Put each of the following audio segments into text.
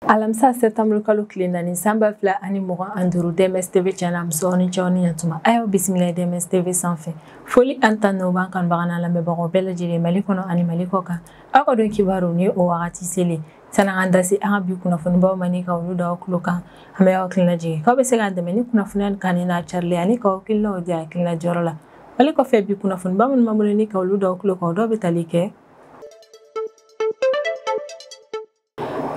Alamisa septembre kalo tile 4 san 2025 DMS TV channel musow ni cɛw ni ɲatuma a y'aw bisimila DMS TV sanfɛ foli an ta n'o b'an kanubaga n'a lamɛnbagaw bɛɛ lajɛlen Mali kɔnɔ ani Mali kɔ kan aw ka don kibaru ni o wagati selen sanni an da se an ka bi kunnafonibaw ma ni ka olu da aw tulo kan an bɛ aw hakilina jigin k'aw bɛ se k'an dɛmɛ ni kunnafoniya kan n'a carilen ani k'aw hakilinaw di hakilina jɔyɔrɔ la Mali kɔfɛ bi kunnafoniba minnu b'an bolo ni ka olu da aw tulo kan o dɔw bɛ tali kɛ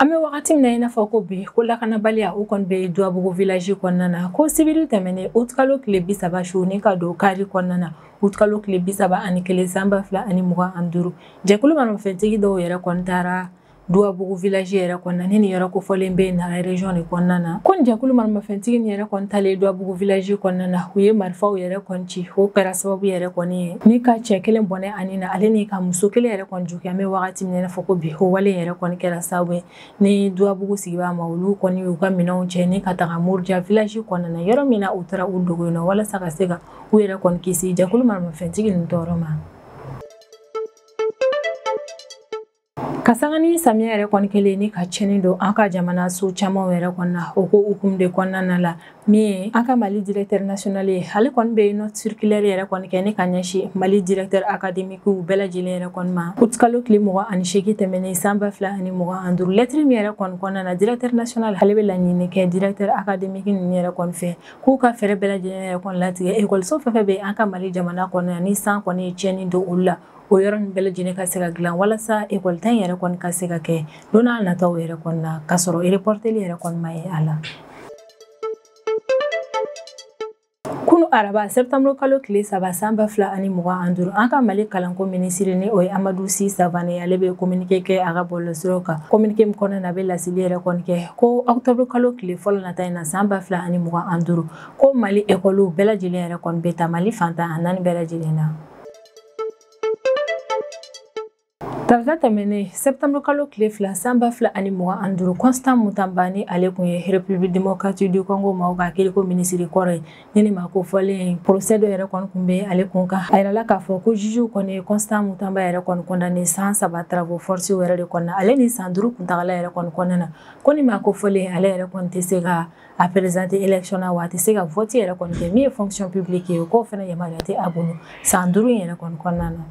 An bɛ wagati min na i n'a fɔ ko bi ko lakanabaliya o kɔni bɛ Duwabugu village kɔnɔna na ko sibiri tɛmɛnen utikalo tile 30 su ni ka don kari kɔnɔna na utikalo tile 31 san 2025 jɛkulu maramafɛntigi dɔw yɛrɛ kɔni taara Duwabugu village yɛrɛ kɔnɔna ni nin yɔrɔ kofɔlen bɛ Nara région de kɔnɔna na ko nin jɛkulu maramafɛntigi nin yɛrɛ kɔni taalen Duwabugu village kɔnɔna na u ye marifaw yɛrɛ kɔni ci o kɛra sababu yɛrɛ kɔni ye ni ka cɛ kelen bɔnɛ a ni na ale ni ka muso kelen yɛrɛ kɔni jogin an bɛ wagati min na i n'a fɔ ko bi o wale yɛrɛ kɔni kɛra sababu ye ni Duwabugu sigibaa ma olu kɔni y'u ka minɛnw cɛ ni ka taga Muruja village kɔnɔna na yɔrɔ min na u taara u dogo yen nɔ walasa ka se ka u yɛrɛ kɔni kisi jɛkulu maramafɛntigi ninnu tɔɔrɔ ma. Ka sanga ni samiya yɛrɛ kɔni kɛlen ni ka tiɲɛni don an ka jamana so camanw yɛrɛ kɔnɔna o ko hukumu de kɔnɔna na la min ye an ka Mali directeur national ye ale kɔni bɛ note circulaire yɛrɛ kɔni kɛ ni ka ɲɛsin Mali directeur académique bɛɛ lajɛlen yɛrɛ kɔni ma utikalo tile 28 tɛmɛnen san 2025 lettre min yɛrɛ kɔni kɔnɔna na directeur national ale bɛ laɲini kɛ directeur académique ninnu yɛrɛ kɔni fɛ k'u ka fɛɛrɛ bɛɛ lajɛlen yɛrɛ kɔni latigɛ ekɔliso fɛn fɛn bɛ an ka Mali jamana kɔnɔ ni san kɔni ye tiɲɛni don olu la o yɔrɔ nin bɛɛ lajɛlen ka se ka dilan walasa ekɔlita in yɛrɛ kɔni ka se ka kɛ don n'a nataw yɛrɛ kɔni na k'a sɔrɔ reporteli yɛrɛ kɔni ma ye a la. Kunu araba septembre kalo tile 3 san 2025 an ka Mali kalanko minisiri ni o ye Amadou Sy Savané ale bɛ communiqué kɛ a ka bɔlɔlɔsiraw kan communiqué min kɔnɔna na a bɛ laseli yɛrɛ kɔni kɛ ko octobre kalo tile fɔlɔ nata in na san 2025 ko Mali ekɔliw bɛɛ lajɛlen yɛrɛ kɔni bɛ taa Mali fan 14 bɛɛ lajɛlen na. Tarata tɛmɛnen septembre kalo tile 2 san 2025 Constant Mutamba ni ale kun ye République démocratique du Congo maaw ka kiiriko minisiri kɔrɔ ye ni nin maa kofɔlen procès dɔ yɛrɛ kɔni kun bɛ ale kun kan a yirala k'a fɔ ko juge kɔni ye Constant Mutamba yɛrɛ kɔni condamné san 3 travaux forcés yɛrɛ de kɔnɔna ale ni san 5 kuntagala yɛrɛ kɔni kɔnɔna na ko nin maa kofɔlen ale yɛrɛ kɔni tɛ se ka a présenter élection na wa a tɛ se ka vote yɛrɛ kɔni kɛ min ye fonction publique ye k'o fana yamaruya tɛ a bolo san 5 yɛrɛ kɔni kɔnɔna na.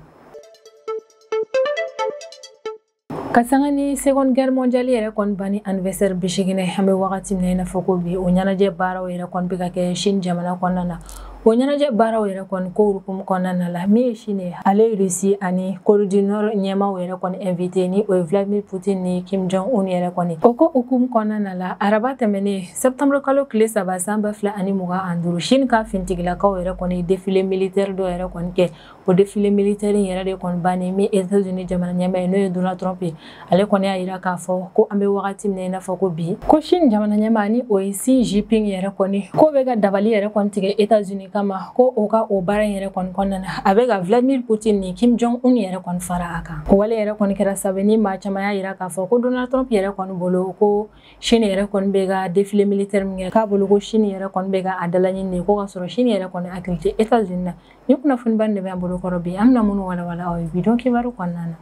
Ka sanga ni seconde guerre mondiale yɛrɛ kɔni banni anniversaire 80 an bɛ wagati min na i n'a fɔ ko bi o ɲɛnajɛ baaraw yɛrɛ kɔni bɛ ka kɛ Chine jamana kɔnɔna na o ɲɛnajɛ baaraw yɛrɛ kɔni ko hukumu kɔnɔna na la min ye Chine ye ale ye Russie ani Corée du Nord ɲɛmaaw yɛrɛ kɔni invité ni o ye Vladimir Poutine ni Kim Jong Un yɛrɛ kɔni o ko hukumu kɔnɔna na la araba tɛmɛnen septembre kalo tile 3 san 2025 Chine ka finitigilakaw yɛrɛ kɔni défilé militaire dɔ yɛrɛ kɔni kɛ o défilé militaire in yɛrɛ de kɔni bannen min États-Unis jamana ɲɛmaa ye n'o ye Donald Trump ye ale kɔni y'a yira k'a fɔ ko an bɛ wagati min na i n'a fɔ ko bi ko Chine jamana ɲɛmaa ni o ye Xi Jinping yɛrɛ kɔni ko bɛ ka dabali yɛrɛ kɔni tigɛ États-Unis kama ko o ka o baara in yɛrɛ kɔni kɔnɔna na a bɛ ka Vladimir Poutine ni Kim Jong Un yɛrɛ kɔni fara a kan o wale yɛrɛ kɔni kɛra sababu ni maa caman y'a yira k'a fɔ ko Donald Trump yɛrɛ kɔni bolo ko Chine yɛrɛ kɔni bɛ ka défilé militaire min kɛ k'a bolo ko Chine yɛrɛ kɔni bɛ ka a dalaɲini ko ka sɔrɔ Chine yɛrɛ kɔni hakili tɛ États-Unis na ni kunnafoniba de bɛ an bolo kɔrɔ bi an bɛna minnu walawala aw ye bi don kibaru kɔnɔna na.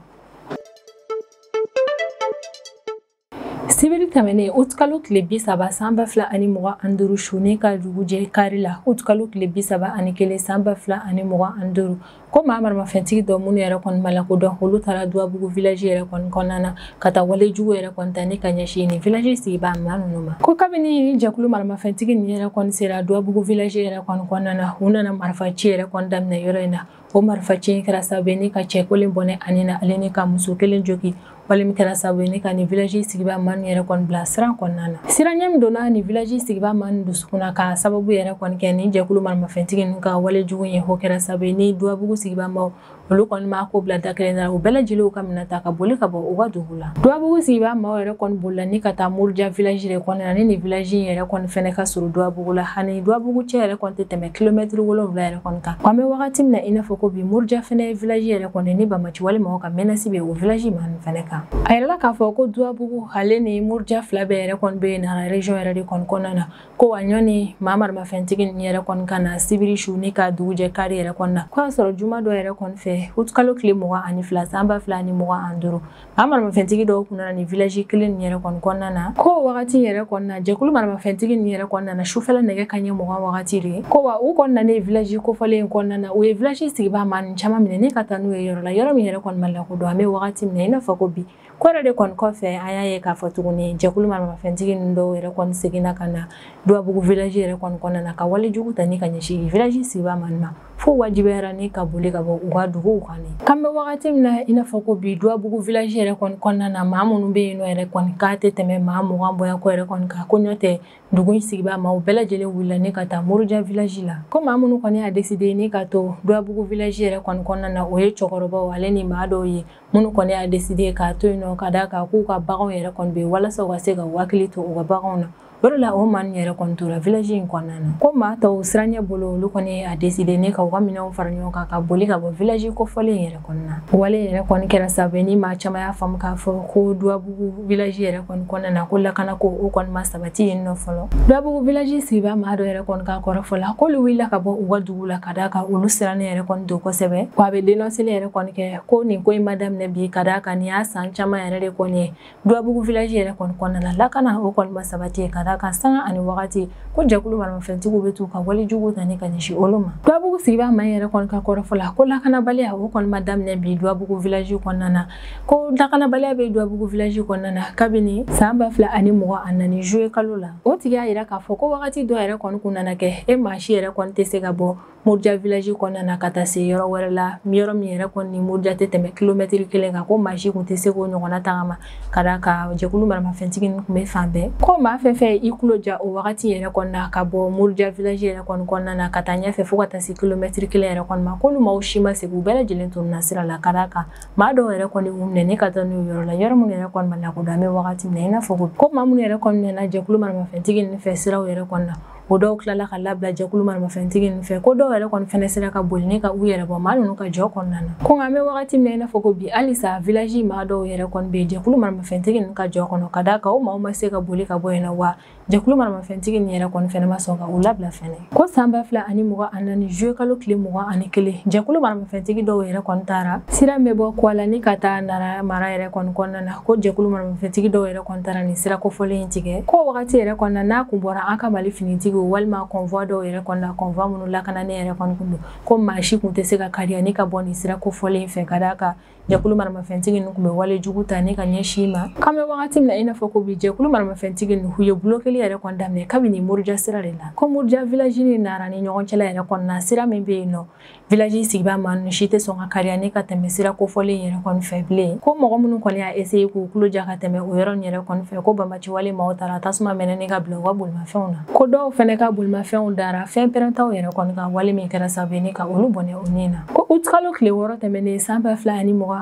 Sibiri tɛmɛnen utikalo tile 30 san 2025 su ni ka dugujɛ kari la utikalo tile 31 san 2025 ko maa maramafɛntigi dɔ minnu yɛrɛ kɔni ma lakodɔn olu taara Duwabugu village yɛrɛ kɔni kɔnɔna na ka taa wale jugu yɛrɛ kɔni ta ni ka ɲɛsin nin village sigibaa maa ninnu ma ko kabini ni jɛkulu maramafɛntigi nin yɛrɛ kɔni sera Duwabugu village yɛrɛ kɔni kɔnɔna na u nana marifa ci yɛrɛ kɔni daminɛ yɔrɔ in na o marifa ci in kɛra sababu ye ni ka cɛ kelen bɔnɛ ani na ale ni ka muso kelen jogin wale min kɛra sababu ye ni ka nin village sigibaa maa ninnu yɛrɛ kɔni bila siran kɔnɔna na siran ɲɛ min donna nin village sigibaa maa ninnu dusukun na k'a sababu yɛrɛ kɔni kɛ nin jɛkulu maramafɛntigi ninnu ka wale jugu ye o kɛra sababu ye ni Duwabugu sigibaa maaw olu kɔni m'a ko bila da kelen na u bɛɛ lajɛlen u ka minɛn ta ka boli ka bɔ u ka dugu la Duwabugu sigibaa maaw yɛrɛ kɔni bolila ni ka taa Muruja village de kɔnɔna na ni nin village in yɛrɛ kɔni fɛnɛ ka surun Duwabugu la ani Duwabugu cɛ yɛrɛ kɔni tɛ tɛmɛ kilomɛtiri 7 yɛrɛ kɔni kan an bɛ wagati min na i n'a fɔ fɔ ko bi Muruja fɛnɛ village yɛrɛ kɔni ni bamaci walima ka menace bɛ o village maa ninnu fɛnɛ kan. A yirala k'a fɔ ko Duwabugu ale ni Muruja fila bɛɛ yɛrɛ kɔni bɛ Nara région yɛrɛ de kɔni kɔnɔna na. Ko wa ɲɔni maa maramafɛntigi ninnu yɛrɛ kɔni ka na sibiri su ni ka dugu jɛ kari yɛrɛ kɔni na. Ko y'a sɔrɔ juma dɔ yɛrɛ kɔni fɛ utikalo tile 22 san 2025 maa maramafɛntigi dɔw kun nana ni village kelen nin yɛrɛ kɔni kɔnɔna na. Ko wagati yɛrɛ kɔni na jɛkulu maramafɛntigi nin yɛrɛ kɔni nana sufɛla nɛgɛ kanɲɛ 20 wagati de. Ko wa u kɔni nana village kofɔlen in kɔnɔna na, u ye village sigibaa maa ninnu caman minɛ ni ka taa n'u ye yɔrɔ la, yɔrɔ min yɛrɛ kɔni ma lakodɔn. An bɛ wagati min na i n'a fɔ ko bi ko yɛrɛ de kɔni kɔfɛ an y'a ye k'a fɔ tuguni jɛkulu maramafɛntigi ninnu dɔw yɛrɛ kɔni seginna ka na Duwabugu village yɛrɛ kɔni kɔnɔna na ka walejugu ta ni ka ɲɛsin village sigibaa maa ninnu ma, fo wajibiyara ni ka boli ka bɔ u ka duguw kan. K'an bɛ wagati min na i n'a fɔ ko bi Duwabugu village yɛrɛ kɔni kɔnɔna na, maa minnu bɛ yen nɔ yɛrɛ kɔni k'a tɛ tɛmɛ maa 20 bɔya ko yɛrɛ kɔni kan, ko ɲɔ tɛ dugu in sigibaa maaw bɛɛ lajɛlen wulila ni ka taa Muruja village la. Ko maa minnu kɔni y'a décidé ni ka to Duwabugu village yɛrɛ kɔni kɔnɔna na, o ye cɛkɔrɔbaw ale ni maa dɔw ye minnu kɔni y'a décidé k'a to yen nɔ ka d'a kan k'u ka baganw yɛrɛ kɔni bɛ yen walasa u ka se ka u hakili to u ka baganw na. O de la o maa ninnu yɛrɛ kɔni tora village in kɔnɔna na. Ko maa tɔw siranɲɛ bolo, olu kɔni a décidé ne ka u ka minɛnw fara ɲɔgɔn kan ka boli ka bɔ village kofɔlen yɛrɛ kɔnɔna na. Wale yɛrɛ kɔni kɛra sababu ye ni maa caman y'a faamu k'a fɔ ko Duwabugu village yɛrɛ kɔni kɔnɔna na ko lakana ko o kɔni ma sabati yen nɔ fɔlɔ. Duwabugu village sigibaa maa dɔ yɛrɛ kɔni ka kɔrɔfɔ la, k'olu wulila ka bɔ u ka dugu la ka d'a kan olu sirannen yɛrɛ kɔni don kosɛbɛ. Wa a bɛ dénoncer yɛrɛ kɔni kɛ ko nin ko in ma daminɛ bi ka d'a kan nin y'a san caman yɛrɛ de kɔni ye Duwabugu village yɛrɛ kɔni kɔnɔna na, lakana o kɔni ma sabati ka d'a kan sanga ani wagati ko jɛkulu maramafɛntigiw bɛ t'u ka walejugu ta ni ka ɲɛsin olu ma. Duwabugu sigibaa maa yɛrɛ kɔni ka kɔrɔfɔ la, ko lakanabaliya o kɔni ma daminɛ bi Duwabugu village kɔnɔna na. Ko lakanabaliya bɛ Duwabugu village kɔnɔna na kabini san 2024 juillet kalo la. O tigi y'a yira k'a fɔ ko wagati dɔ yɛrɛ kɔni kun nana kɛ e maa si yɛrɛ kɔni tɛ se ka bɔ Muruja village kɔnɔna na ka taa se yɔrɔ wɛrɛ la, yɔrɔ min yɛrɛ kɔni ni Muruja tɛ tɛmɛ kilomɛtiri 1 kan, ko maa si kun tɛ se k'o ɲɔgɔnna tagama ka d'a kan jɛkulu maramafɛntigi ninnu kun bɛ fan bɛɛ. Ko maa fɛn fɛn i kulo ja o wagati yɛrɛ kɔni na ka bɔ Muruja village yɛrɛ kɔni kɔnɔna na ka taa ɲɛfɛ fo ka taa se kilomɛtiri 1 yɛrɛ kɔni ma, k'olu maaw si ma segin, u bɛɛ lajɛlen tununna sira la ka d'a kan maa dɔw yɛrɛ kɔni u minɛ ni ka taa n'u yɔrɔ la, yɔrɔ minnu yɛrɛ kɔni ma lakodɔn. An bɛ wagati min na i n'a fɔ ko maa minnu yɛrɛ kɔni nana jɛkulu maramafɛntigi ninnu fɛ siraw yɛrɛ kɔni na, o dɔw tilala ka labila jɛkulu maramafɛntigi ninnu fɛ, ko dɔw yɛrɛ kɔni fɛnɛ sera ka boli ni ka u yɛrɛ bɔ maa ninnu ka jɔ kɔnɔna na. Ko nka an bɛ wagati min na i n'a fɔ ko bi halisa village maa dɔw yɛrɛ kɔni bɛ jɛkulu maramafɛntigi ninnu ka jɔ kɔnɔ ka d'a kan o maaw ma se ka boli ka bɔ yen nɔ, wa jɛkulu maramafɛntigi ninnu yɛrɛ kɔni fɛnɛ ma sɔn ka u labila fɛnɛ. Ko san 2024 juillet kalo tile 21 jɛkulu maramafɛntigi dɔw yɛrɛ kɔni taara sira min bɛ bɔ Kuala ni ka taa Nara mara yɛrɛ kɔni kɔnɔna na, ko jɛkulu maramafɛntigi dɔw yɛrɛ kɔni taara nin sira kofɔlen in tigɛ. Ko wagati yɛrɛ kɔni na n'a kun bɔra an ka Mali finitigiw walima convoi dɔw yɛrɛ kɔni na, convoi minnu lakananen yɛrɛ kɔni kun don, ko maa si kun tɛ se ka kariya ni ka bɔ nin sira kofɔlen fɛ ka d'a kan jɛkulu maramafɛntigi ninnu kun bɛ wale jugu ta ni ka ɲɛsin ma. K'an bɛ wagati min na i n'a fɔ ko bi jɛkulu maramafɛntigi ninnu u ye bulokeli yɛrɛ kɔni daminɛ kabini Muruja sira de la. Ko Muruja village ni Nara ni ɲɔgɔn cɛla yɛrɛ kɔni na, sira min bɛ yen nɔ village sigibaa maa ninnu si tɛ sɔn ka kariya ni ka tɛmɛ sira kofɔlen yɛrɛ kɔni fɛ bilen. Ko mɔgɔ minnu kɔni y'a essayer k'u kulo ja ka tɛmɛ o yɔrɔ nin yɛrɛ kɔni fɛ, ko bamaci wale maaw taara tasuma mɛnɛ ni ka bila u ka bolimafɛnw na. Ko dɔw fɛnɛ ka bolimafɛnw dara fɛn pɛrɛntaw yɛrɛ kɔni kan, wale min kɛra sababu ye ni ka olu bɔnɛ u ni na. Ko utikalo tile 6 tɛmɛnen san 2025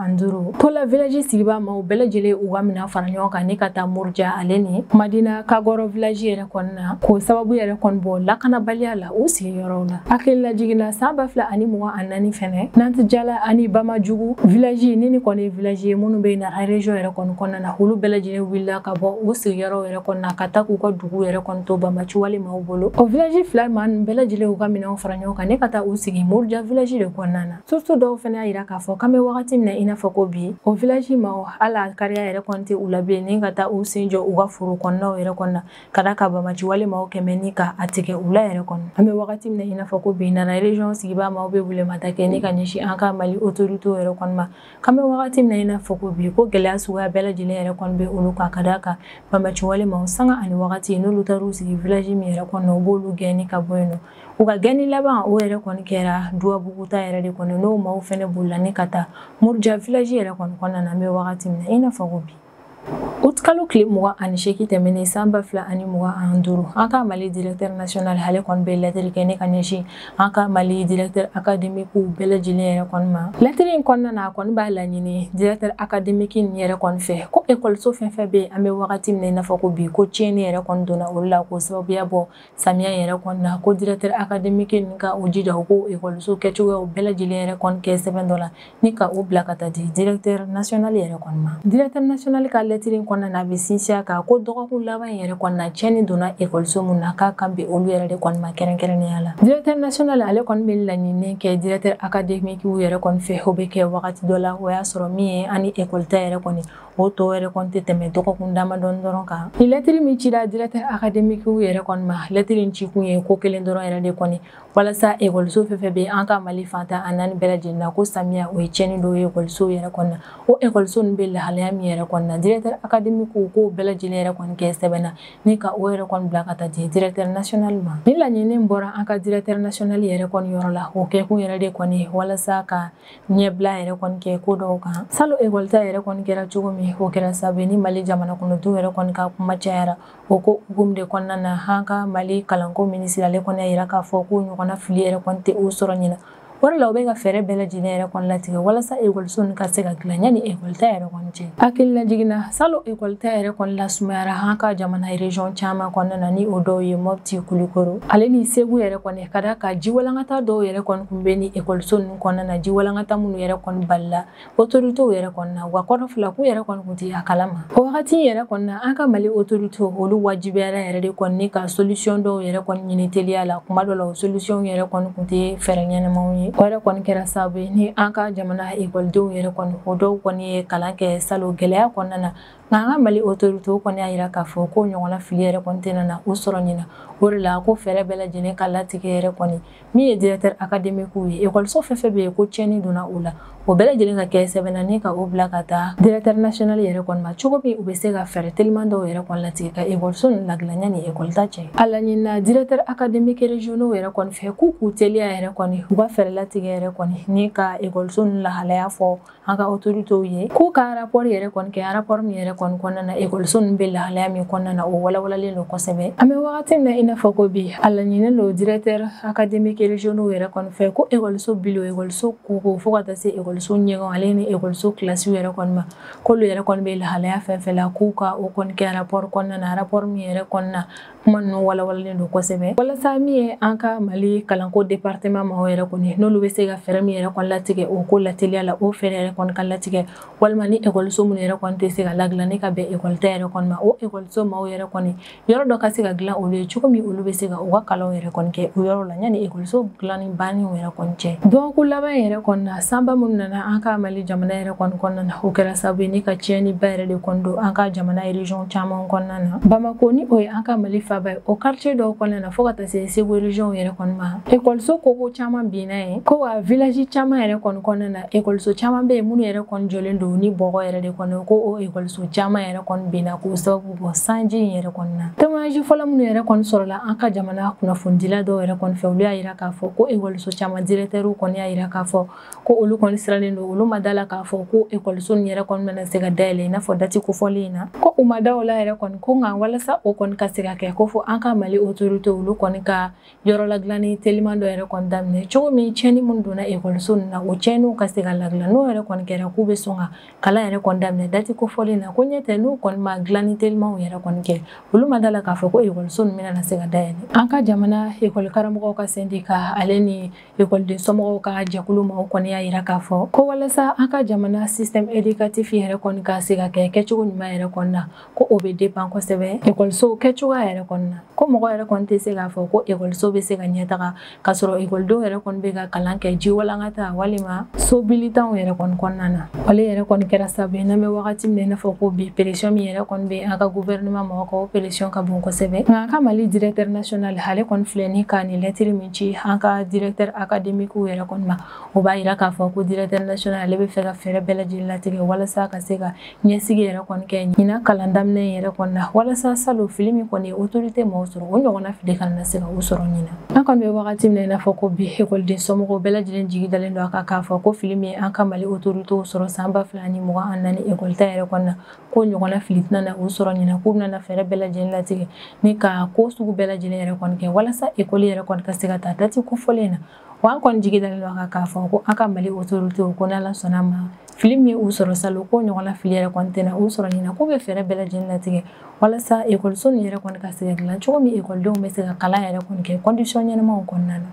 Tola village sigibaa maaw bɛɛ lajɛlen u ka minɛn fara ɲɔgɔn kan ni ka taa Muruja ale ni Madina Kagɔrɔ village yɛrɛ kɔni na, k'o sababu yɛrɛ kɔni bɔ lakanabaliya la u sigiyɔrɔw la. Hakili lajiginna san 2024 fɛnɛ Nantijala ani Bamajugu village ni kɔni village ye minnu bɛ Nara région yɛrɛ kɔni kɔnɔna na, olu bɛɛ lajɛlen wulila ka bɔ u sigiyɔrɔw yɛrɛ kɔni na ka taa k'u ka dugu yɛrɛ kɔni to bamaci wale maaw bolo. O village fila maa ninnu bɛɛ lajɛlen u ka minɛnw fara ɲɔgɔn kan ni ka taa u sigi Muruja village de kɔnɔna na. Surtout dɔw fɛnɛ y'a yira k'a fɔ k'an bɛ wagati min na i n'a fɔ ko bi o village maaw hali a kariya yɛrɛ kɔni tɛ u la bilen ni ka taa u sen jɔ u ka foro kɔnɔnaw yɛrɛ kɔni na ka d'a kan bamaci wale maaw kɛmɛ ni ka a tigɛ u la yɛrɛ kɔni. An bɛ wagati min na i n'a fɔ ko bi Nara région sigibaa maaw bɛ welemada kɛ ni ka ɲɛsin an ka Mali autorité yɛrɛ kɔni ma. K'an bɛ wagati min na i n'a fɔ ko bi ko gɛlɛya suguya bɛɛ lajɛlen yɛrɛ kɔni bɛ olu kan ka d'a kan bamaci wale maaw sanga ani wagati n'olu taar'u sigi village min yɛrɛ kɔnɔ u b'olu gɛn ni ka bɔ yen nɔ. U ka gɛnni laban o yɛrɛ kɔni kɛra Duwabugu ta yɛrɛ de kɔni, n'o maaw fɛnɛ bolila ni ka taa Muruja village yɛrɛ kɔni kɔnɔna na. An bɛ wagati min na i n'a fɔ ko bi. Août kalo tile 28 tɛmɛnen san 2025, an ka Mali directeur national ale kɔni bɛ lɛtiri kɛ ne ka ɲɛsin an ka Mali directeur académique bɛɛ lajɛlen yɛrɛ kɔni ma. Lɛtiri in kɔnɔna na, a kɔni b'a laɲini directeur académique nin yɛrɛ kɔni fɛ ko ekɔliso fɛn fɛn bɛ yen, an bɛ wagati min na i n'a fɔ ko bi, ko tiɲɛni yɛrɛ kɔni donna olu la k'o sababuya bɔ samiya yɛrɛ kɔni na, ko directeur académique nin ka o jija o ko ekɔliso kɛcogoyaw bɛɛ lajɛlen yɛrɛ kɔni kɛ sɛbɛn dɔ la ni ka o bila ka taa di directeur national yɛrɛ kɔni ma. Directeur national ka lɛtiri in kɔnɔna na, a bɛ sinsin a kan ko dɔgɔkun laban in yɛrɛ kɔni na, tiɲɛni donna ekɔliso mun na, k'a kan bɛ olu yɛrɛ de kɔni ma kɛrɛnkɛrɛnnenya la. Directeur national ale kɔni bɛ laɲini kɛ directeur académique yɛrɛ kɔni fɛ, o bɛ kɛ wagati dɔ la o y'a sɔrɔ min ye ani ekɔli ta yɛrɛ kɔni o tɔ yɛrɛ kɔni tɛ tɛmɛ dɔgɔkun damadɔni dɔrɔn kan. Ni lɛtiri min cira directeur académique yɛrɛ kɔni ma, lɛtiri in cikun ye ko kelen dɔrɔn yɛrɛ de kɔni, walasa ekɔliso fɛn fɛn bɛ an ka Mali fantan a naani bɛɛ lajɛlen na, ko samiya o ye tiɲɛni dɔw ye ekɔliso yɛrɛ kɔni na, o ekɔliso ninnu bɛ lahalaya min yɛrɛ kɔni na, directeur académique k'o bɛɛ lajɛlen yɛrɛ kɔni kɛ sɛbɛn na ni ka o yɛrɛ kɔni bila ka taa di directeur national ma. Ni laɲini bɔra an ka directeur national yɛrɛ kɔni yɔrɔ la, o kɛkun yɛrɛ de kɔni walasa ka ɲɛbila yɛrɛ kɔni kɛ ko dɔw kan. Salon ekɔli ta yɛrɛ kɔni kɛra cogo min, o kɛra sababu ye ni Mali jamana kɔnɔdenw yɛrɛ kɔni ka kuma cayara o ko hukumu de kɔnɔna na. An ka Mali kalanko minisiri ale kɔni y'a yira k'a fɔ k'o ɲɔgɔnna fili yɛrɛ kɔni tɛ o sɔrɔ ɲina. O de la u bɛ ka fɛɛrɛ bɛɛ lajɛlen yɛrɛ kɔni latigɛ walasa ekɔliso ninnu ka se ka dilan yanni ekɔli ta yɛrɛ kɔni cɛ. Hakilina jiginna, salon ekɔli ta yɛrɛ kɔni lasumayara an ka jamana région caman kɔnɔna na, ni o dɔw ye Mopti, Kulukoro ale ni Segu yɛrɛ kɔni, ka d'a kan jiwalankata dɔw yɛrɛ kɔni tun bɛ ni ekɔliso ninnu kɔnɔna na, jiwalankata minnu yɛrɛ kɔni balila autorités yɛrɛ kɔni na, wa kɔrɔ fila k'u yɛrɛ kɔni tun tɛ a kalama. O wagati yɛrɛ kɔni na, an ka Mali autorités olu wajibiyara yɛrɛ de kɔni ka solution dɔw yɛrɛ kɔni ɲini teliya la. Kuma dɔ la, o solution yɛrɛ kɔni tun tɛ fɛɛrɛ ɲɛnamaw ye. O yɛrɛ kɔni kɛra sababu ye ni an ka jamana ekɔlidenw yɛrɛ kɔni, o dɔw kɔni ye kalan kɛ salon gɛlɛya kɔnɔna na. Nka an ka Mali autorités kɔni y'a yira k'a fɔ ko ɲɔgɔnna fili yɛrɛ kɔni tɛna na o sɔrɔ ɲina. O de la ko fɛɛrɛ bɛɛ lajɛlen ka latigɛ yɛrɛ kɔni, min ye directeur académique ye, ekɔliso fɛn fɛn bɛ yen ko tiɲɛni donna o la, o bɛɛ lajɛlen ka kɛ sɛbɛn na ni ka o bila ka taa directeur national yɛrɛ kɔni ma, cogo min u bɛ se ka fɛɛrɛ teliman dɔw yɛrɛ kɔni latigɛ ka ekɔliso ninnu ladilan yanni ekɔli ta cɛ. A laɲinina directeur académique régionaux yɛrɛ kɔni fɛ k'u teliya yɛrɛ kɔni, u ka fɛɛrɛ latigɛ yɛrɛ kɔni ni ka ekɔliso ninnu lahalaya fɔ an ka autorités ye, k'u ka rapport yɛrɛ kɔni kɛ, rapport min yɛrɛ kɔni kɔnɔna na, ekɔliso ninnu bɛ lahalaya min kɔnɔna na, o walawalalen don kosɛbɛ. An bɛ wagati min na i n'a fɔ ko bi, a laɲininen don directeur académique régionaux yɛrɛ kɔni fɛ ko ekɔliso bilo, ekɔliso koko, fo ka taa se ekɔliso ɲɛgɛn ale ni ekɔliso kilasiw yɛrɛ kɔni ma, k'olu yɛrɛ kɔni bɛ lahalaya fɛn fɛn la, k'u ka o kɔni kɛ rapport kɔnɔna na, rapport min yɛrɛ kɔnɔna na, kuma ninnu walawalalen don kosɛbɛ, walasa min ye an ka Mali kalanko département maaw yɛrɛ kɔni, n'olu bɛ se ka fɛɛrɛ min yɛrɛ kɔni latigɛ o ko lateliya la, o fɛɛrɛ yɛrɛ kɔni ka latigɛ, walima ni ekɔliso minnu yɛrɛ kɔni tɛ se ka ladilan ni ka bɛn ekɔli ta yɛrɛ kɔni ma, o ekɔliso maaw yɛrɛ kɔni yɔrɔ dɔ ka se ka dilan olu ye, cogo min olu bɛ se ka u ka kalanw yɛrɛ kɔni kɛ o yɔrɔ la yanni ekɔliso dilanni banni yɛrɛ kɔni cɛ. Dɔgɔkun laban yɛrɛ kɔni na, sanba minnu nana an ka Mali jamana yɛrɛ kɔni kɔnɔna na, o kɛra sababu ye ni ka tiɲɛniba yɛrɛ de kɔni don an ka jamana région caman kɔnɔna na. Bamako, ni o ye an ka Mali faaba ye, o quartier dɔw kɔnɔna na, fo ka taa se Segu région yɛrɛ kɔni ma, ekɔliso koko caman binna yen, ko wa village caman yɛrɛ kɔni kɔnɔna na, ekɔliso caman bɛ yen minnu yɛrɛ kɔni jɔlen don ni bɔgɔ yɛrɛ de kɔni, ko o ekɔliso caman yɛrɛ kɔni binna k'o sababu bɔ sanji in yɛrɛ kɔni na. Témoignage fɔlɔ minnu yɛrɛ kɔni sɔrɔla an ka jamana kunnafonidila dɔw yɛrɛ kɔni fɛ, olu y'a yira k'a fɔ ko ekɔliso caman directeur kɔni y'a yira k'a fɔ ko olu kɔni sirannen don, olu ma da la k'a fɔ ko ekɔliso nin yɛrɛ kɔni bɛna se ka dayɛlɛ i n'a fɔ date kofɔlen in na, ko u ma da o la yɛrɛ kɔni, ko nka walasa o kɔni ka se ka kɛ, ko fo an ka Mali autorité olu kɔni ka yɔrɔ ladilanni teliman dɔ yɛrɛ kɔni daminɛ, cogo min tiɲɛni minnu donna ekɔliso ninnu na, o tiɲɛniw ka se ka ladilan. N'o yɛrɛ kɔni kɛra, k'u bɛ sɔn ka kalan yɛrɛ kɔni daminɛ date kofɔlen na, ko ɲɛ tɛ n'u kɔni ma dilanni telimanw yɛrɛ kɔni kɛ, olu ma da la k'a fɔ ko ekɔliso ninnu bɛna se ka dayɛlɛ. An ka jamana ekɔli karamɔgɔw ka syndicat ale ni ekɔliden somɔgɔw ka jɛkulu maaw kɔni y'a yira k'a fɔ ko walasa an ka jamana système éducatif yɛrɛ kɔni ka se ka kɛ kɛcogo ɲuman yɛrɛ kɔni na, ko o bɛ dépend kosɛbɛ ekɔliso kɛcogoya yɛrɛ kɔni na, ko mɔgɔ yɛrɛ kɔni tɛ se k'a fɔ ko ekɔliso bɛ se ka ɲɛtaga k'a sɔrɔ ekɔlidenw yɛrɛ kɔni bɛ ka kalan kɛ jiwalankata walima sobilitanw yɛrɛ kɔni kɔnɔna na. Ale yɛrɛ kɔni kɛra sababu ye, n'an bɛ wagati min na i n'a fɔ ko bi, pression min yɛrɛ kɔni bɛ an ka gouvernement mɔgɔw kan, o pression ka bon kosɛbɛ. Nka an ka Mali directeur national ale kɔni filɛ ni ka nin lɛtiri min ci an ka directeur académique yɛrɛ kɔni ma, o b'a yira k'a fɔ ko directeur national ale bɛ fɛ ka fɛɛrɛ bɛɛ lajɛlen latigɛ walasa ka se ka ɲɛsigi yɛrɛ kɔni kɛ ɲinan kalan daminɛ yɛrɛ kɔni na, walasa salon fili min kɔni ye autorité maaw sɔrɔ, o ɲɔgɔnna fili kana na se ka o sɔrɔ ɲinan. An kɔni bɛ wagati min na i n'a fɔ ko bi, ekɔliden somɔgɔw somɔgɔw bɛɛ lajɛlen jigi dalen don a kan k'a fɔ ko fili min an ka Mali autorités sɔrɔ san 2024 école ta yɛrɛ kɔnɔna ko ɲɔgɔnna fili tɛna na u sɔrɔ ɲinan, k'u bɛna fɛɛrɛ bɛɛ lajɛlen latigɛ ni ka ko sugu bɛɛ lajɛlen yɛrɛ kɔni kɛ walasa école yɛrɛ kɔni ka se ka taa date kofɔlen na. Wa an kɔni jigi dalen don a kan k'a fɔ ko an ka Mali autorités ko n'Ala sɔnna ma fili min u sɔrɔ salon ko ɲɔgɔnna fili yɛrɛ kɔni tɛna u sɔrɔ ɲinan, k'u bɛ fɛɛrɛ bɛɛ lajɛlen latigɛ walasa ekɔliso nin yɛrɛ kɔni ka se ka dilan cogo min ekɔlidenw bɛ se ka kalan yɛrɛ kɔni kɛ condition ɲɛnamaw kɔnɔna na.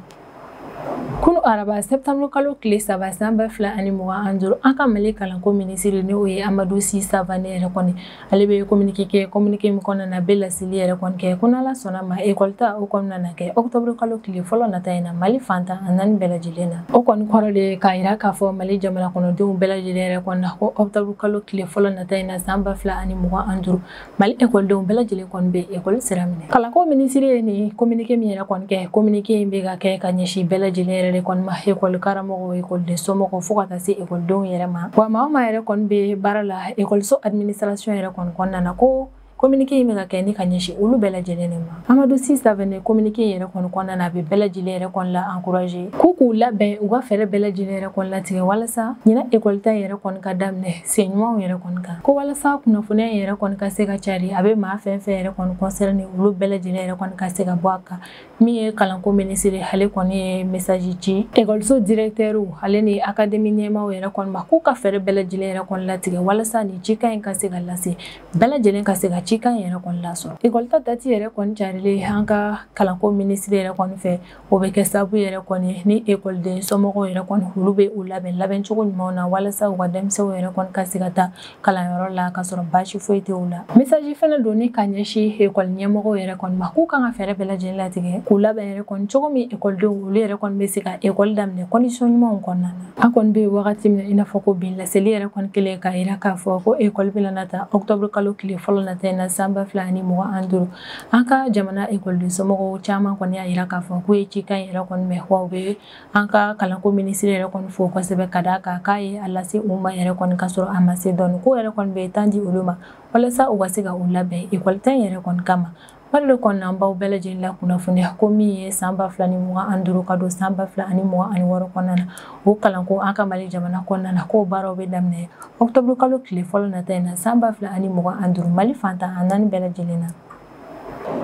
Kunu araba septembre kalo tile 3 san 2025 an ka Mali kalanko minisiri ni o ye Amadou Sy Savané yɛrɛ kɔni ale bɛ communiqué kɛ, communiqué min kɔnɔna na bɛ laseli yɛrɛ kɔni kɛ ko n'Ala sɔnna ma école ta o kɔnɔna na kɛ octobre kalo tile fɔlɔ nata in na Mali fantan a naani bɛɛ lajɛlen na. O kɔni kɔrɔ de k'a yira k'a fɔ Mali jamana kɔnɔdenw bɛɛ lajɛlen yɛrɛ kɔni na ko octobre kalo tile fɔlɔ nata in na san 2025 Mali ekɔlidenw bɛɛ lajɛlen kɔni bɛ école sira minɛ. Kalanko minisiri ye nin communiqué min yɛrɛ kɔni kɛ, communiqué in bɛ ka kɛ ka ɲɛsin bɛɛ lajɛlen yɛrɛ de kɔni ma, école karamɔgɔw, école somɔgɔw fo ka taa se ekɔlidenw yɛrɛ ma. Wa maa o maa yɛrɛ kɔni bɛ baara la ekɔliso administration yɛrɛ kɔni kɔnɔna na ko communiqué in bɛ ka kɛ ni ka ɲɛsin olu bɛɛ lajɛlen de ma. Amadou Sy Savané communiqué in yɛrɛ kɔni kɔnɔna na a bɛ bɛɛ lajɛlen yɛrɛ kɔni la encourager k'u k'u labɛn u ka fɛɛrɛ bɛɛ lajɛlen yɛrɛ kɔni latigɛ walasa ɲinan école ta yɛrɛ kɔni ka daminɛ sen ɲumanw yɛrɛ kɔni kan, ko walasa kunnafoniya in yɛrɛ kɔni ka se ka cari a bɛ maa fɛn fɛn yɛrɛ kɔni concerné olu bɛɛ lajɛlen yɛrɛ kɔni ka se ka bɔ a kan. Min ye kalanko minisiri ale kɔni ye message ci ekɔliso directeur ale ni académie ɲɛmaaw yɛrɛ kɔni ma k'u ka fɛɛrɛ bɛɛ lajɛlen yɛrɛ kɔni latigɛ walasa nin cikan in ka se ka lase bɛɛ lajɛlen ka se ka cikan yɛrɛ kɔni lasɔrɔ. Ekɔli ta date yɛrɛ kɔni carilen an ka kalanko minisiri yɛrɛ kɔni fɛ, o bɛ kɛ sababu yɛrɛ kɔni ni ekɔliden somɔgɔw yɛrɛ kɔni olu bɛ u labɛn labɛncogo ɲumanw na walasa u ka denmisɛnw yɛrɛ kɔni ka se ka taa kalanyɔrɔ la ka sɔrɔ baasi foyi tɛ u la. Message fɛnɛ don ni ka ɲɛsin ekɔli ɲɛmɔgɔw yɛrɛ kɔni ma k'u kan ka fɛɛrɛ bɛɛ lajɛlen latigɛ k'u labɛn yɛrɛ kɔni cogo min ekɔlidenw olu yɛrɛ kɔni bɛ se ka ekɔli daminɛ condition ɲumanw kɔnɔna na. An kɔni bɛ wagati min na i n'a fɔ ko bi laseli yɛrɛ kɔni kɛlen k'a yira k'a fɔ ko ekɔli bɛna na ta octobre kalo tile fɔlɔ nata in na san 2025. An ka jamana ekɔliden somɔgɔw caman kɔni y'a yira k'a fɔ k'u ye cikan yɛrɛ kɔni mɛn, wa u bɛ an ka kalanko minisiri yɛrɛ kɔni fo kosɛbɛ ka d'a kan k'a ye a lase u ma yɛrɛ kɔni ka sɔrɔ a ma se dɔɔni, k'o yɛrɛ kɔni bɛ tan di olu ma walasa u ka se ka u labɛn ekɔli ta in yɛrɛ kɔni kama. Wale de kɔni an b'aw bɛɛ lajɛlen la kunnafoniya ko min ye san 2025 ka don san 2026 kɔnɔna na o kalanko an ka Mali jamana kɔnɔna na k'o baaraw bɛ daminɛ octobre kalo tile fɔlɔ nata in na san 2025 Mali fantan a naani bɛɛ lajɛlen na.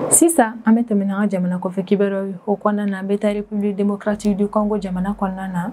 Sisan an bɛ tɛmɛ n'an ka jamana kɔfɛ kibaruyaw ye, o kɔnɔna na an bɛ taa République démocratique du Congo jamana kɔnɔna na.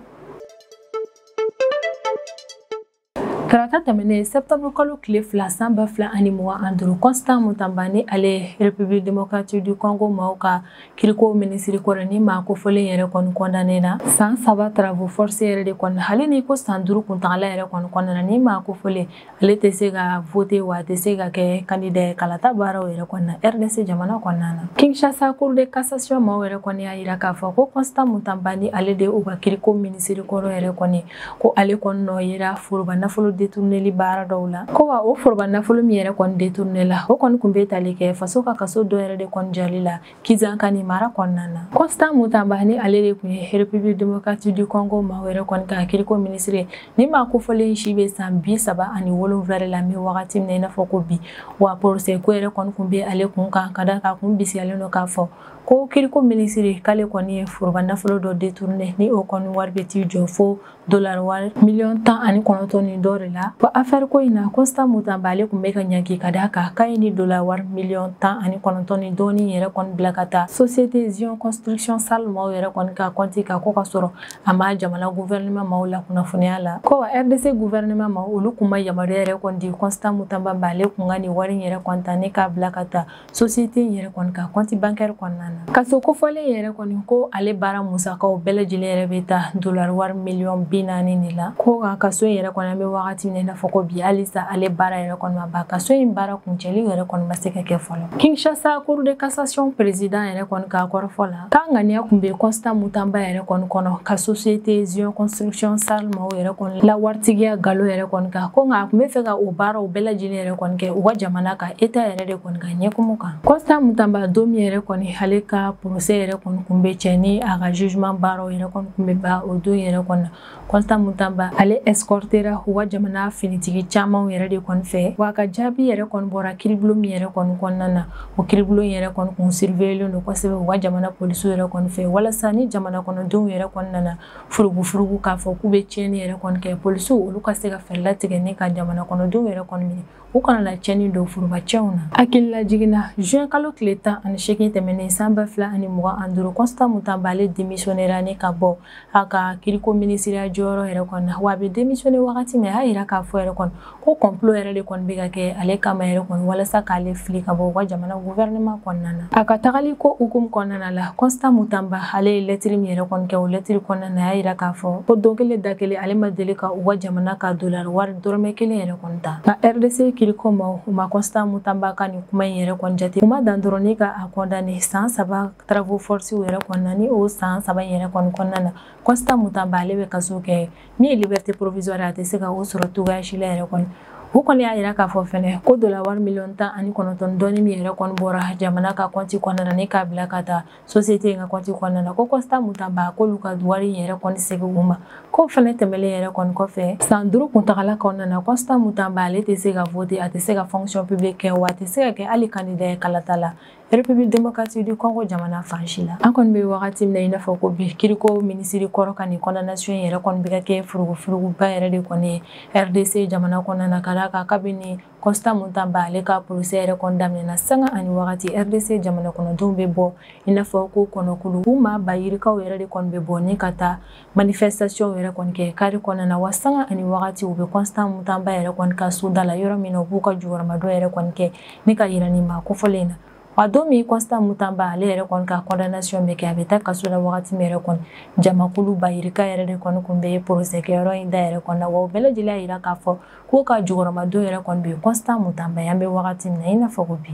Tarata tɛmɛnen septembre kalo tile 2 san 2025 Constant Mutamba ni ale République démocratique du Congo maaw ka kiriko minisiri kɔrɔ ni maa kofɔlen yɛrɛ kɔni condamné na san 3 travaux forcés yɛrɛ de kɔni, ale ni ko san 5 kuntagala yɛrɛ kɔni kɔnɔna na ni maa kofɔlen ale tɛ se ka voter wa a tɛ se ka kɛ candidat ye kalata baaraw yɛrɛ kɔni na RDC jamana kɔnɔna na. Kinshasa cour de cassation maaw yɛrɛ kɔni y'a yira k'a fɔ ko Constant Mutamba ni ale de u ka kiriko minisiri kɔrɔ yɛrɛ kɔni ko ale kɔni nɔ yera foroba nafolo détourneli baara dɔw la, ko wa o foroba nafolo min yɛrɛ kɔni détourné la o kɔni kun bɛ tali kɛ faso ka kaso dɔ yɛrɛ de kɔni jali la Kizankani mara kɔnɔna na. Constant Mutamba ni ale de kun ye République démocratique du Congo maaw yɛrɛ kɔni ka kiriko minisiri ni maa kofɔlen si bɛ san 37 de la min wagati min na i n'a fɔ ko bi, wa procès ko yɛrɛ kɔni kun bɛ ale kun kan ka d'a kan kun bisigiyalen don k'a fɔ ko kiriko minisiri k'ale kɔni ye foroba nafolo dɔ détourné ni o kɔni wari bɛ t'i jɔ fo dollar wari miliyɔn 19 ni dɔ de la. Wa affaire ko in na Constant Mutamba ale kun bɛ ka ɲangi ka d'a kan k'a ye ni dollar wari miliyɔn 19 ni dɔɔni yɛrɛ kɔni bila ka taa société Zion Construction Sal maaw yɛrɛ kɔni ka compte kan ko ka sɔrɔ a ma jamana gouvernement maaw la kunnafoniya la. Ko wa RDC gouvernement maaw olu kun ma yamaruya yɛrɛ kɔni di Constant Mutamba ma ale kun ka nin wari in yɛrɛ kɔni ta ni k'a bila ka taa société in yɛrɛ kɔni ka compte bancaire kɔnɔna na. Kaso kofɔlen yɛrɛ kɔni ko ale baara musakaw bɛɛ lajɛlen yɛrɛ bɛ taa dollar wari miliyɔn 40 de la. Ko ka kaso in yɛrɛ kɔni an bɛ wagati min na i n'a fɔ ko bi halisa ale baara yɛrɛ kɔni ma ban, kaso in baara kuncɛli yɛrɛ kɔni ma se ka kɛ fɔlɔ. Kinshasa cour de cassation président yɛrɛ kɔni ka kɔrɔfɔ la k'a ŋaniya kun bɛ Constant Mutamba yɛrɛ kɔni kɔnɔ ka société Zion Construction Sal maaw yɛrɛ kɔni la waritigiya galo yɛrɛ kɔni kan, ko nka a kun bɛ fɛ ka o baaraw bɛɛ lajɛlen yɛrɛ kɔni kɛ u ka jamana ka état yɛrɛ de kɔni ka ɲɛkumu kan. Constant Mutamba don min yɛrɛ kɔni ale ka procès yɛrɛ kɔni kun bɛ cɛ ni a ka jugement baaraw yɛrɛ kɔni kun bɛ ban o don yɛrɛ kɔni na, Constant Mutamba ale escortera u ka jamana jamana finitigi camanw yɛrɛ de kɔni fɛ. Wa a ka jaabi yɛrɛ kɔni bɔra kiiribulon min yɛrɛ kɔni kɔnɔna na, o kiiribulon yɛrɛ kɔni kun surveillé don kosɛbɛ u ka jamana polisiw yɛrɛ kɔni fɛ, walasa ni jamana kɔnɔdenw yɛrɛ kɔni nana furugufurugu k'a fɔ k'u bɛ tiɲɛni yɛrɛ kɔni kɛ, polisiw olu ka se ka fɛɛrɛ latigɛ ni ka jamana kɔnɔdenw yɛrɛ kɔni minɛ, u kana na tiɲɛni don forobacɛnw na. Hakilila jiginna juin kalo tile 18 tɛmɛnen san 2025, Constant Mutamba ale démissionnera ni ka bɔ a ka kiriko minisiriya jɔyɔrɔ yɛrɛ kɔni na. Wa a bɛ démissionner wagati min, a y'a yira k'a fɔ yɛrɛ kɔni ko complot yɛrɛ de kɔni bɛ ka kɛ ale kama yɛrɛ kɔni walasa k'ale fili ka bɔ u ka jamana gouvernement kɔnɔna na. A ka tagali ko hukumu kɔnɔna la, Constant Mutamba ale ye lɛtiri min yɛrɛ kɔni kɛ, o lɛtiri kɔnɔna na, a y'a yira k'a fɔ ko don kelen da kelen ale ma deli ka u ka jamana ka dollar wari dɔrɔmɛ kelen yɛrɛ kɔni ta. Nka RDC kiriko maaw u ma Constant Mutamba ka nin kuma in yɛrɛ kɔni jate. U ma dan dɔrɔn ni ka a condamné san 3 travaux forcés yɛrɛ kɔnɔna na, ni o san 3 in yɛrɛ kɔni kɔnɔna na, Constant Mutamba ale bɛ kaso kɛ min ye liberté provisoire, a tɛ se ka o sɔrɔ cogoya si la yɛrɛ kɔni. U kɔni y'a yira k'a fɔ fɛnɛ ko dollar wari miliyɔn 19 dɔɔni min yɛrɛ kɔni bɔra jamana ka compte kɔnɔna na ni k'a bila ka taa société in ka compte kɔnɔna na, ko Constant Mutamba k'olu ka wari in yɛrɛ kɔni segin u ma. K'o fɛnɛ tɛmɛlen yɛrɛ kɔni kɔfɛ, san 5 kuntagala kɔnɔna na, Constant Mutamba ale tɛ se ka voter, a tɛ se ka fonction publique kɛ, wa a tɛ se ka kɛ hali candidat ye kalata la République démocratique du Congo jamana fan si la. An kɔni bɛ wagati min na i n'a fɔ ko bi, kiriko minisiri kɔrɔ ka nin condamnation yɛrɛ kɔni bɛ ka kɛ furugufuruguba yɛrɛ de kɔni ye RDC jamana kɔnɔna na, ka d'a kan kabini Constant Mutamba ale ka procès yɛrɛ kɔni daminɛna, sanga ani wagati RDC jamana kɔnɔdenw bɛ bɔ i n'a fɔ ko kɔnɔkulu, u maa ba yirikaw yɛrɛ de kɔni bɛ bɔ ni ka taa manifestation yɛrɛ kɔni kɛ kari kɔnɔna na. Wa sanga ani wagati u bɛ Constant Mutamba yɛrɛ kɔni ka so da la, yɔrɔ min na u b'u ka jukɔrɔmadon yɛrɛ kɔni kɛ ni ka yira nin maa kofɔlen na. Wa don min Constant Mutamba ale yɛrɛ kɔni ka condamnation bɛ kɛ, a bɛ taa kaso la wagati min yɛrɛ kɔni, jamakulu ba yirika yɛrɛ de kɔni kun bɛ procès kɛyɔrɔ in da yɛrɛ kɔni na. Wa u bɛɛ lajɛlen y'a yira k'a fɔ k'u ka jukɔrɔmadon yɛrɛ kɔni bɛ Constant Mutamba ye, an bɛ wagati min na i n'a fɔ ko bi.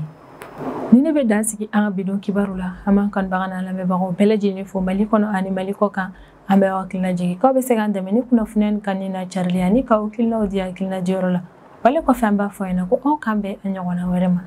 Ni ne bɛ dan sigi an ka bidon kibaru la, an b'an kanubaga n'an lamɛnbagaw bɛɛ lajɛlen fo Mali kɔnɔ ani Mali kɔ kan. An bɛ aw hakilina jigin k'aw bɛ se k'an dɛmɛ ni kunnafoniya nin kanuni n'a carili ani k'aw hakilinaw di hakilina diyɔrɔ la. Wale kɔfɛ an b'a fɔ aw ɲɛna ko aw k'an bɛn a ɲɔgɔnna wɛrɛ ma.